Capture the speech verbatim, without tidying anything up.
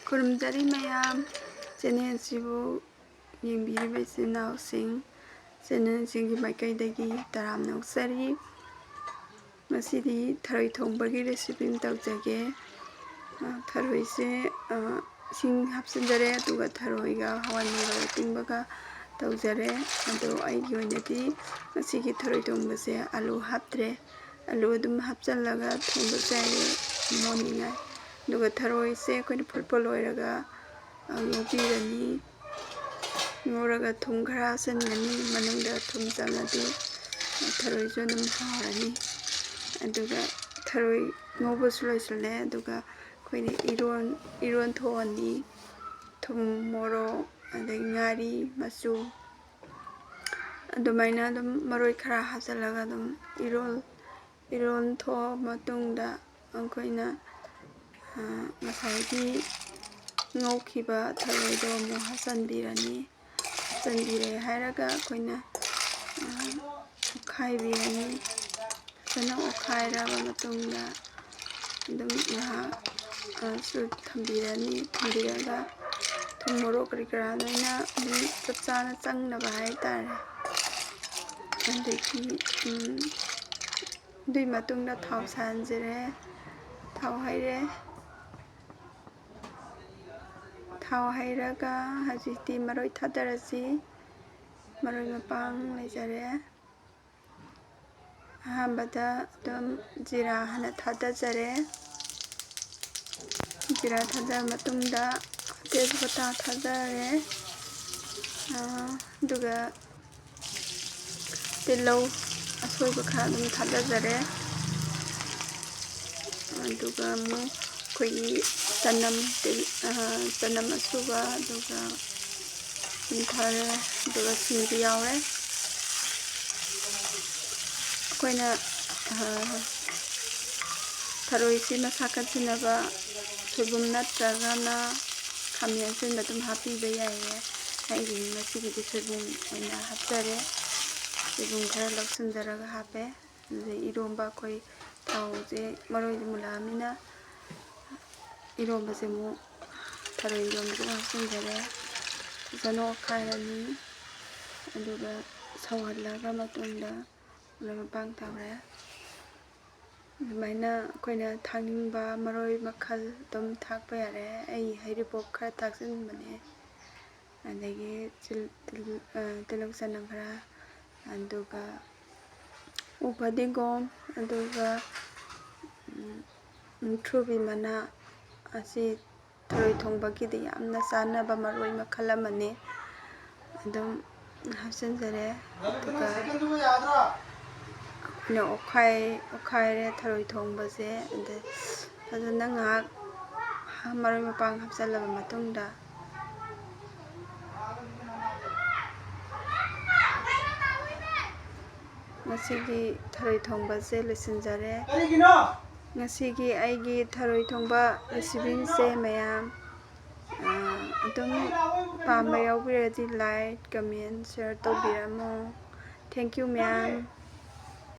ꯈꯨꯔꯨꯝꯖꯔꯤ ꯃꯌꯥꯝ, ꯆꯦꯅꯦꯜꯁꯤꯕꯨ ꯌꯦꯡꯕꯤꯔꯤꯕ ꯏꯆꯤꯟ ꯏꯅꯥꯎꯁꯤꯡ, ꯆꯦꯅꯦꯜꯁꯤꯡꯒꯤ ꯃꯥꯏꯀꯩꯗꯒꯤ ꯇꯔꯥꯝꯅ ꯑꯣꯛꯆꯔꯤ꯫ ꯉꯁꯤꯗꯤ ꯊꯔꯣꯏ ꯊꯣꯡꯕꯒꯤ recipe ꯑꯃ ꯇꯧꯖꯒꯦ꯫ ꯑ, ꯊꯔꯣꯏꯁꯦ, ꯑ, ꯏꯁꯤꯡ ꯍꯥꯞꯆꯤꯟꯖꯔꯦ, ꯑꯗꯨꯒ ꯊꯔꯣꯏꯒ ꯍꯋꯥꯏ ꯃꯪꯒꯜ ꯑꯇꯤꯡꯕꯒ ꯇꯧꯖꯔꯦ꯫ ꯑꯗꯣ ꯑꯩꯒꯤ ꯑꯣꯏꯅꯗꯤ ꯉꯁꯤꯒꯤ ꯊꯔꯣꯏ ꯊꯣꯡꯕꯁꯦ ꯑꯂꯨ ꯍꯥꯞꯇ꯭ꯔꯦ꯫ ꯑꯂꯨ ꯑꯗꯨꯝ ꯍꯥꯞꯆꯤꯜꯂꯒ ꯊꯣꯡꯕꯁꯨ ꯌꯥꯏꯌꯦ, ꯃꯣꯟꯅꯤꯡꯉꯥꯏ꯫ ꯑꯗꯨꯒ ꯊꯔꯣꯏꯁꯦ ꯑꯩꯈꯣꯏꯅ ꯐꯨꯠꯄ ꯂꯣꯏꯔꯒ, ꯑ, ꯉꯧꯕꯤꯔꯅꯤ꯫ ꯉꯧꯔꯒ ꯊꯨꯝ ꯈꯔ ꯍꯥꯞꯆꯤꯟꯒꯅꯤ, ꯃꯅꯨꯡꯗ ꯊꯨꯝ ꯆꯪꯉꯗꯤ ꯊꯔꯣꯏꯁꯨ ꯑꯗꯨꯝ ꯍꯥꯎꯔꯅꯤ꯫ ꯑꯗꯨꯒ ꯊꯔꯣꯏ ꯉꯧꯕꯁꯨ ꯂꯣꯏꯁꯤꯜꯂꯦ꯫ ꯑꯗꯨꯒ ꯑꯩꯈꯣꯏꯅ ꯏꯔꯣꯟ, ꯏꯔꯣꯟ ꯊꯣꯛꯑꯅꯤ꯫ ꯊꯨꯝ, ꯃꯣꯔꯣꯛ, ꯑꯗꯩ ꯉꯥꯔꯤ, ꯃꯆꯨ, ꯑꯗꯨꯃꯥꯏꯅ ꯑꯗꯨꯝ ꯃꯔꯣꯏ ꯈꯔ ꯍꯥꯞꯆꯤꯜꯂꯒ ꯑꯗꯨꯝ ꯏꯔꯣꯜ, ꯏꯔꯣꯟ ꯊꯣꯛꯑ ꯃꯇꯨꯡꯗ ꯑꯩꯈꯣꯏꯅ, ꯑ, ꯉꯁꯥꯏꯒꯤ ꯉꯧꯈꯤꯕ ꯊꯔꯣꯏꯗꯣ ꯑꯃꯨꯛ ꯍꯥꯞꯆꯤꯟꯕꯤꯔꯅꯤ꯫ ꯍꯥꯞꯆꯤꯟꯕꯤꯔꯦ ꯍꯥꯏꯔꯒ ꯑꯩꯈꯣꯏꯅ, ꯑ, ꯑꯣꯠꯈꯥꯏꯕꯤꯔꯅꯤ꯫ ꯐꯖꯅ ꯑꯣꯠꯈꯥꯏꯔꯕ ꯃꯇꯨꯡꯗ ꯑꯗꯨꯝ ꯉꯥꯏꯍꯥꯛ, ꯑ, ꯁꯨ ꯊꯝꯕꯤꯔꯅꯤ꯫ ꯊꯝꯕꯤꯔꯒ ꯊꯨꯝ, ꯃꯣꯔꯣꯛ ꯀꯔꯤ ꯀꯔꯥ ꯂꯣꯏꯅ ꯑꯗꯨꯝ ꯆꯞ ꯆꯥꯅ ꯆꯪꯅꯕ ꯍꯥꯏꯇꯥꯔꯦ꯫ ꯑꯗꯒꯤ, ꯎꯝ, ꯑꯗꯨꯒꯤ ꯃꯇꯨꯡꯗ ꯊꯥꯎ ꯁꯥꯍꯟꯖꯔꯦ꯫ ꯊꯥꯎ ꯍꯩꯔꯦ꯫ ꯊꯥꯎ ꯍꯩꯔꯒ ꯍꯧꯖꯤꯛꯇꯤ ꯃꯔꯣꯏ ꯊꯥꯗꯔꯁꯤ꯫ ꯃꯔꯣꯏ ꯃꯄꯥꯡ ꯂꯩꯖꯔꯦ꯫ ꯑꯍꯥꯟꯕꯗ ꯑꯗꯨꯝ ꯖꯤꯔꯥ ꯍꯥꯟꯅ ꯊꯥꯗꯖꯔꯦ꯫ ꯖꯤꯔꯥ ꯊꯥꯗꯔ ꯃꯇꯨꯡꯗ ꯇꯦꯖꯄꯇꯥ ꯊꯥꯗꯔꯦ꯫ ꯑꯥ, ꯑꯗꯨꯒ ꯇꯤꯜꯍꯧ ꯑꯁꯣꯏꯕ ꯈꯔ ꯑꯗꯨꯝ ꯊꯥꯗꯖꯔꯦ꯫ ꯑꯗꯨꯒ ꯑꯃꯨꯛ ꯑꯩꯈꯣꯏꯒꯤ ꯆꯅꯝ, ꯇꯤꯜ-, ꯑꯥ, ꯆꯅꯝ ꯑꯁꯨꯕ, ꯑꯗꯨꯒ ꯇꯤꯜꯍꯧ, ꯑꯗꯨꯒ ꯁꯤꯡꯁꯨ ꯌꯥꯎꯔꯦ꯫ ꯑꯩꯈꯣꯏꯅ, ꯑꯥ, ꯊꯔꯣꯏꯁꯤ ꯃꯁꯥ ꯀꯟꯁꯤꯟꯅꯕ ꯁꯣꯏꯕꯨꯝ ꯅꯠꯇ꯭ꯔꯒꯅ ꯈꯥꯃꯦꯟ ꯑꯁꯤꯟꯕ ꯑꯗꯨꯝ ꯍꯥꯞꯄꯤꯕ ꯌꯥꯏꯌꯦ꯫ ꯑꯩꯒꯤꯗꯤ ꯉꯁꯤꯒꯤꯗꯤ ꯁꯣꯏꯕꯨꯝ ꯑꯣꯏꯅ ꯍꯥꯞꯆꯔꯦ꯫ ꯁꯣꯏꯕꯨꯝ ꯈꯔ ꯂꯧꯁꯤꯟꯖꯔꯒ ꯍꯥꯞꯄꯦ꯫ ꯑꯗꯨꯗꯩ ꯏꯔꯣꯝꯕ ꯑꯩꯈꯣꯏ ꯊꯥꯎꯁꯦ, ꯃꯔꯣꯏꯁꯦ ꯃꯨꯜꯂꯛꯑꯃꯤꯅ ꯏꯔꯣꯝꯕꯁꯦ ꯑꯃꯨꯛ ꯊꯔꯣꯏ ꯏꯔꯣꯟꯕꯁꯨ ꯍꯥꯞꯆꯤꯟꯖꯔꯦ꯫ ꯐꯖꯅ ꯑꯣꯠꯈꯥꯏꯔꯅꯤ꯫ ꯑꯗꯨꯒ ꯁꯧꯍꯜꯂꯒ ꯃꯇꯨꯡꯗ ꯃꯔꯣꯏ ꯃꯄꯥꯡ ꯇꯧꯔꯦ꯫ ꯑꯗꯨꯃꯥꯏꯅ ꯑꯩꯈꯣꯏꯅ ꯊꯥꯛꯅꯤꯡꯕ ꯃꯔꯣꯏ ꯃꯈꯜ ꯑꯗꯨꯝ ꯊꯥꯛꯄ ꯌꯥꯔꯦ꯫ ꯑꯩ ꯍꯩꯔꯤꯕꯣꯞ ꯈꯔ ꯊꯥꯛꯆꯤꯟꯕꯅꯦ꯫ ꯑꯗꯒꯤ ꯆꯤꯜ-, ꯇꯤꯜ-, ꯑ, ꯇꯤꯜꯍꯧ ꯆꯅꯝ ꯈꯔ, ꯑꯗꯨꯒ ꯎ ꯐꯗꯤꯒꯣꯝ, ꯑꯗꯨꯒ, ꯎꯝ, ꯃꯨꯛꯊ꯭ꯔꯨꯕꯤ ꯃꯅꯥ꯫ ꯑꯁꯤ ꯊꯔꯣꯏ ꯊꯣꯡꯕꯒꯤꯗꯤ ꯌꯥꯝꯅ ꯆꯥꯅꯕ ꯃꯔꯣꯏ ꯃꯈꯜ ꯑꯃꯅꯤ꯫ ꯑꯗꯨꯝ ꯍꯥꯞꯆꯤꯟꯖꯔꯦ꯫ ꯑꯗꯨꯒ ꯑꯩꯈꯣꯏꯅ ꯑꯣꯠꯈꯥꯏ-, ꯑꯣꯠꯈꯥꯏꯔꯦ ꯊꯔꯣꯏ ꯊꯣꯡꯕꯁꯦ꯫ ꯑꯗ ꯐꯖꯅ ꯉꯥꯏꯍꯥꯛ ꯃꯔꯣꯏ ꯃꯄꯥꯡ ꯍꯥꯞꯆꯤꯜꯂꯕ ꯃꯇꯨꯡꯗ, ꯉꯁꯤꯒꯤ ꯊꯔꯣꯏ ꯊꯣꯡꯕꯁꯦ ꯂꯣꯏꯁꯤꯟꯖꯔꯦ꯫ ꯉꯁꯤꯒꯤ ꯑꯩꯒꯤ ꯊꯔꯣꯏ ꯊꯣꯡꯕ recipeꯁꯦ ꯃꯌꯥꯝ, ꯑ, ꯑꯗꯨꯝ ꯄꯥꯝꯕ ꯌꯥꯎꯕꯤꯔꯗꯤ like, comment, share ꯇꯧꯕꯤꯔꯝꯃꯣ꯫ Thank you ꯃꯌꯥꯝ꯫